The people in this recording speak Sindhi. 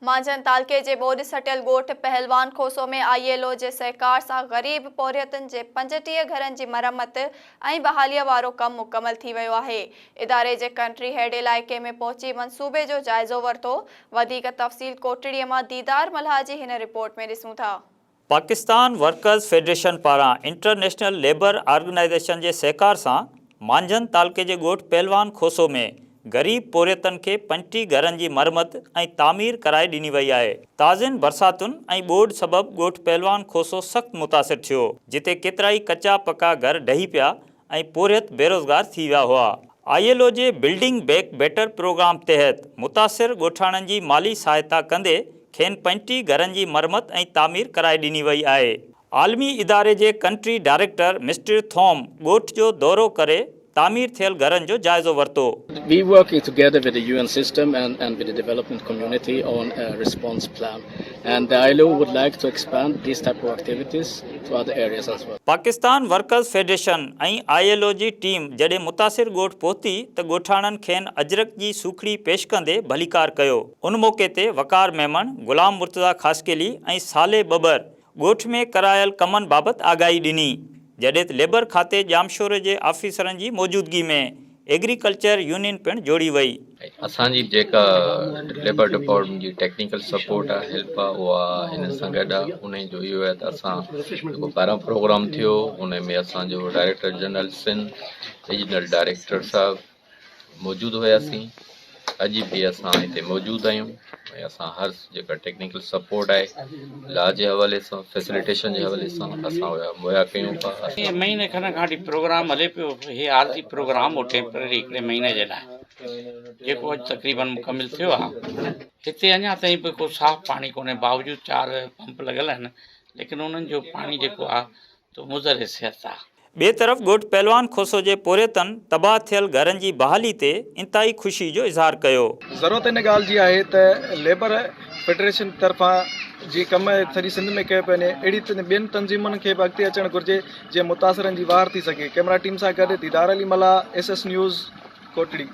مانجهند تعلقي جي ٻوڏ سٽيل ڳوٺ پهلوان کوسو ۾ I L O جي سهڪار سان غريب پورهيتن جي 35 گهرن جي مرمت ۽ بحالي وارو ڪم مڪمل ٿي ويو آهي. اداري جي ڪنٽري هيڊ علائقي ۾ پهچي منصوبي جو جائزو ورتو. وڌيڪ تفصيل ڪوٽڙي مان ديدار ملاح جي هن رپورٽ ۾ ڏسون ٿا. پاڪستان ورڪرز فيڊريشن پاران انٽرنيشنل ليبر آرگنائيزيشن جي سهڪار سان مانجهند تعلقي جي ڳوٺ پهلوان کوسو ۾ غريب پورهيتن کي 35 گهرن جي مرمت ۽ تعمير ڪرائي ڏني وئي آهي. تازين برساتن ۽ ٻوڏ سبب ڳوٺ پهلوان کوسو سخت متاثر ٿيو، جتي ڪيترائي ڪچا پڪا گهر ڊهي پيا ۽ پورهيت بيروزگار ٿي ويا هئا. I L O جي بلڊنگ بيڪ بيٽر پروگرام تحت متاثر ڳوٺاڻن جي مالي سهائتا ڪندي کين 35 گهرن جي مرمت ۽ تعمير ڪرائي ڏني وئي آهي. عالمي اداري جي ڪنٽري ڊائريڪٽر مسٽر ٿوم ڳوٺ جو دورو ڪري تعمير ٿيل گهرن جو جائزو ورتو. We working together with the UN system and with the development community on a response plan and the ILO would like to expand these type of activities to other areas as well. Pakistan workers federation ۽ I L O جي ٽيم جڏهن متاثر ڳوٺ پهتي ته ڳوٺاڻن کين اجرڪ جي سوکڙي پيش ڪندي ڀليڪار ڪيو. ان موقعي تي وقار ميمڻ، غلام مرتضيٰ خاصخيلي ۽ صالح ٻٻر ڳوٺ ۾ ڪرايل ڪمن بابت آگاهي ڏني، جڏهن ته ليبر کاتي ڄامشوري جي آفيسرن جي موجودگي ۾ ايگريڪلچر يونين پڻ جوڙي وئي. ۽ اسان جي جيڪا ليبر ڊپارٽمينٽ جي ٽيڪنيڪل سپورٽ آهي هيلپ آهي اها هن سان گڏ آهي انهي جو اهو آهي ته اسان جيڪو ٻارهون پروگرام ٿيو انهي ۾ اسان جو director general Sindh regional director صاحب موجود هياسين اڄ به اسان هتي موجود آهيون ۽ اسان هر جيڪا ٽيڪنيڪل سپورٽ آهي لا جي حوالي سان فيسليٽيشن جي حوالي سان اسان اها مهيا ڪيون ٿا. مهيني کن کان وٺي پروگرام هلي پيو هي عارضي پروگرام هو ٽيمپرري هڪڙي مهيني جي لاء جيڪو اڄ تقريبن مڪمل ٿيو آهي هتي اڃا تائين به ڪو صاف پاڻي ڪونهي باوجود چار پمپ لڳل آهن ليڪن انهن جو پاڻي جيڪو آهي ته مضر صحت آ. ٻئي طرف ڳوٺ پهلوان کوسو جي پورهيتن تباهه ٿيل گهرن جي بحالي تي انتهائي خوشي جو اظهار ڪيو. ضرورت ان ڳالهه جي آهي ته ليبر فيڊريشن طرفان جيئن ڪم سڄي سنڌ ۾ ڪيو پيو وڃي اهڙي طرح ٻين تنظيمن کي به اڳتي اچڻ گهرجي جيئن متاثرن جي واهر ٿي سگهي ڪئميرا ٽيم سان گڏ Didar Ali Mallah S S news Kotri.